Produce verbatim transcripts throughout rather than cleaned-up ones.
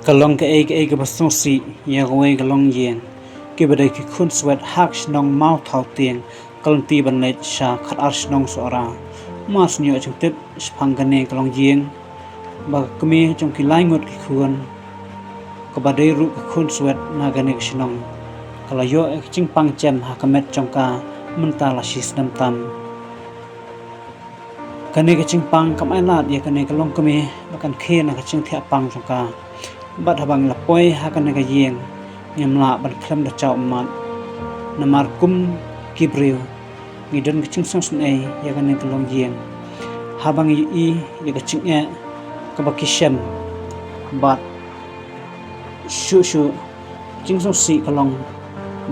Ka long kaei kaei kaba sngewsih ïa kawei ka longïing, kiba dei ki khun swet ha ka shnong Mawthaw Tieng, ka lynti ban leit sha khatar shnong Sohra. Mar shu ïoh jingtip shaphang kane ka longïing, ba ka kmie jong ki lai ngut ki khun, kaba dei ruh ka khun swet na kane ka shnong, ka la ïoh ïa ka jingpang jem ha ka met jong ka mynta la shi snem tam. Kane ka jingpang kam ailad ïa kane ka longkmie ba kan khie na ka jingthiah pang jong ka. Bad haba ngi la poi ha kane ka ïing, ngim lah ban khlem da jaw ummat. Namar kum ki briew, ngi don ka jingsngewsynei ïa kane ka longïing, haba ngi ïohi ïa ka jingeh kaba ki shem. Bad shuh shuh, jingsngewsih ka long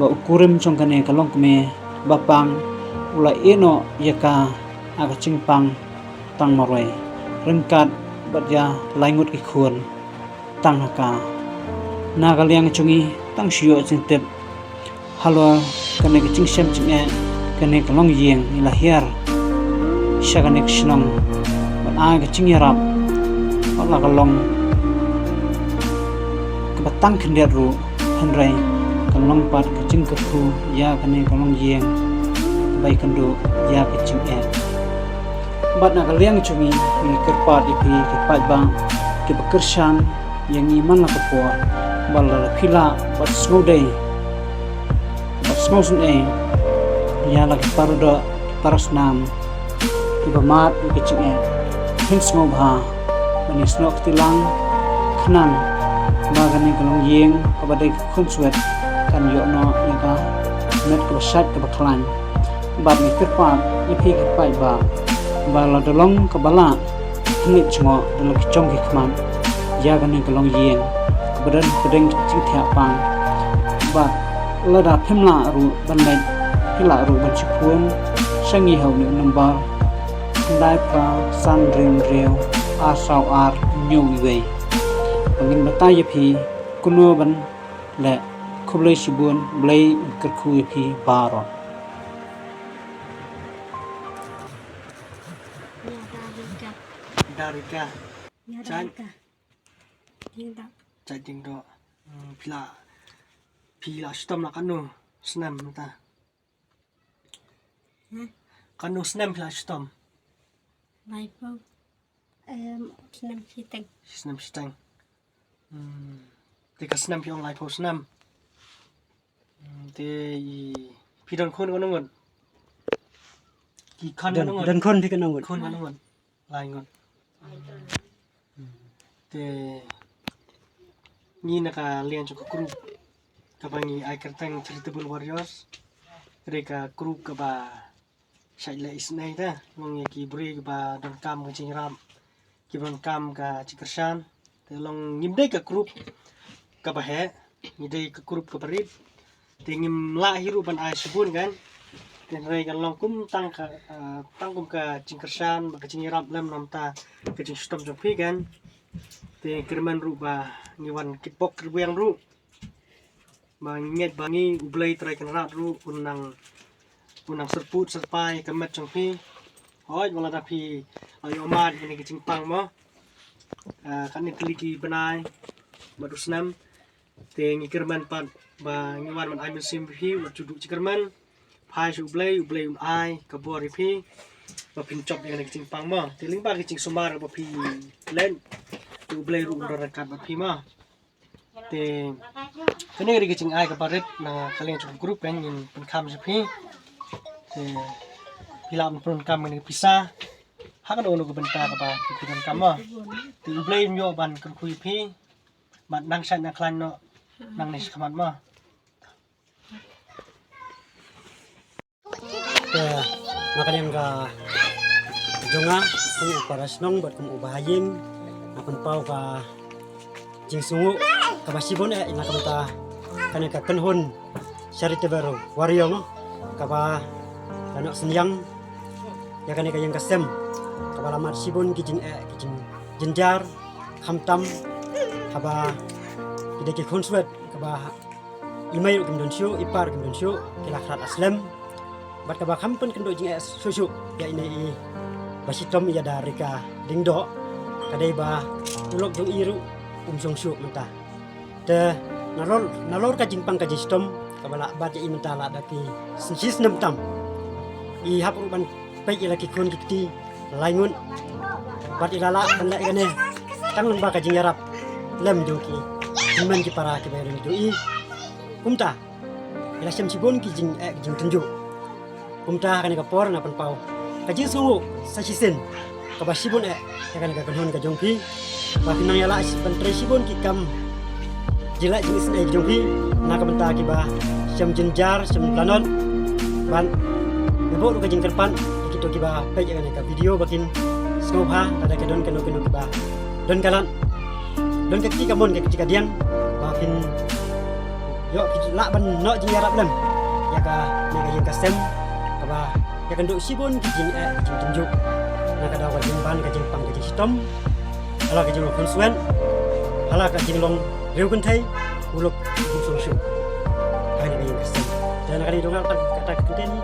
ba u kurim jong kane ka longkmie ba pang, u la ïehnoh ïa ka ha ka jingpang tang marwei, ryngkat bad ïa lai ngut ki khun tang ha ka. Na ka liang jong ngi, tang shu ïoh jingtip halor kane ka jingshem jingeh, kane ka longïing ngi la hiar sha kane ka shnong ban ai ka jingïarap, wat la ka long kaba tang khyndiat ruh, hynrei kan long pat ka jingkyrkhu ïa kane ka longïing kaba ïakynduh ïa ka jingeh. Bad na ka liang jong ngi, ngi kyrpad ïa phi ki paidbah kiba kyrshan ïa ngi man la ka por, ba lada phi lah bad sngewdei bad sngewsynei ïa la ki paradoh ki parasnam kiba mad ïa ka jingeh, phin sngewbha ban ïasnoh kti lang, khnang ba kane ka longïing kaba dei ka khun swet kan ïoh noh ïa ka met kaba shait kaba khlaiñ. Bad ngi kyrpad ïa phi ki paidbah ba lada long kaba lah, phin leit jngoh da la ki jong ki khmat ïa kane ka longïing kaba don hapdeng ka jingthiah pang. Bad lada phim lah ruh ban leit, phi lah ruh ban shu phone sha ngi ha une u number khyndai phra san hynriew hynriew ar saw ar hynñiew wei. Ba ngin batai ïa phi kumno ban leh. Khublei shibun, Blei un kyrkhu ïa phi baroh. Ïa Darika. Darika. Ïa Chan. Darika. Ïa da. Chan Jingdoh. Hmm, phi la, phi la shitom la katno snem mynta? Hmm? Katno snem phi la shitom? Laiphew. Em, snem shiteng. Snem shiteng. Hmm. Te ka snem phi ong laiphew snem. Hmm, te i, phi don khun katno ngut? Ki khun katno ngut? Don khun phi katno ngut? Khun katno ngut? Lai ngut. Hmm. Te ngi na ka liang jong ka group kaba ngi ai kyrteng Charitable Warriors. Ka dei ka group kaba shait leh isynei te, long ïa ki briew kiba donkam ka jingïarap, kiba donkam ka jingkyrshan. Te long ngim dei ka group kaba heh, ngi dei ka group kaba rit. Te ngim lah hi ruh ban ai shibun kan. Te hynrei kan long kum tang ka, ah, tang kum ka jingkyrshan bad ka jingïarap lem namar ka jingshitom jong phi kan. Te kyrmen ruh ba ngi wan kitbok kitbiang ruh. Ba ngi ngeit ba ngi U Blei Trai Kynrad ruh un nang, un nang syrpud syrpai ka met jong phi. Hooid, wat lada phi la ïoh mad ïa kane ka jingpang mo. Ah, katne tylli ki bnai bad u snem. Te ngi kyrmen pat ba ngi wan ban ai mynsiem ïa phi, wat ju duh jingkyrmen. Phai sha U Blei, U Blei un ai ka bor ïa phi ba phin jop ïa kane ka jingpang mo. Te lyngba ka jingsumar ba phi leh, te U Blei ruh un don ryngkat bad phi mo. Te kane ka dei ka jingai kaba rit na ka liang jong ka group, ngin pynkham sha phi. Te phi lah ban pyndonkam kane ka pisa ha kano kano ka bynta kaba phi pyndonkam mo. Te U Blei un ïoh ban kyrkhu ïa phi bad nang shait nang khlaiñ noh nangne shakhmat mo. Te na ka liang ka jong nga kum u para shnong bad kum u bahaïing, nga pynpaw ka jingsngewnguh kaba shibun eh na ka bynta kane ka kynhun Charitable Warrior mo, kaba la noh synñiang ïa kane ka ïing ka sem kaba la mad shibun ki jingeh ki jingjynjar, khamtam haba ki dei ki khun swet kaba i mei ruh kim don shuh, i pa ruh kim don shuh, ki la khlad slem. Bad kaba kham pynkynduh jingeh shuh shuh ïa ine i ba shitom, ïa Darika Diengdoh, ka dei ba u lok jong i ruh um shong shuh mynta. Te nalor, nalor ka jingpang ka jingshitom kaba la bat ïa i mynta la da ki shi snem tam. I hap ruh ban peit ïa la ki khun ki kti lai ngut. Bad i la lah ban leh ïa kane tang lyngba ka jingïarap lem jong ki hynmen ki para kiba ïadon jong i. Kumta i la shem shibun ki jingeh ki jingtynjuh. Kumta ha kane ka por nga pynpaw ka jingsngewnguh sa shisien kaba shibun eh ïa kane ka kynhun ka jong phi, ba phin nang ïalah shi, ban trei shibun ki kam jinglah jingisynei ki jong phi na ka bynta kiba shem jynjar, shem planot. Ban nga buh ruh ka jingkyrpad ïa kito kiba peit ïa kane ka video ba kin sngewbha lada ka don kano kano kiba don ka lad, don ka kti kamon, ka kti kadiang, ba phin ïoh ki lah ban noh jingïarap lem ïa kane ka ïing ka sem kaba ïakynduh shibun ki jingeh ki jingtynjuh na ka daw ka jingban ka jingpang ka jingshitom, ha la ka jinglong khunswet, ha la ka jinglong riewkynthei, u lok u jingsngewsih ha kane ka ïing ka sem. Te na kane ka daw nga pynpaw kata ka kynthei ni.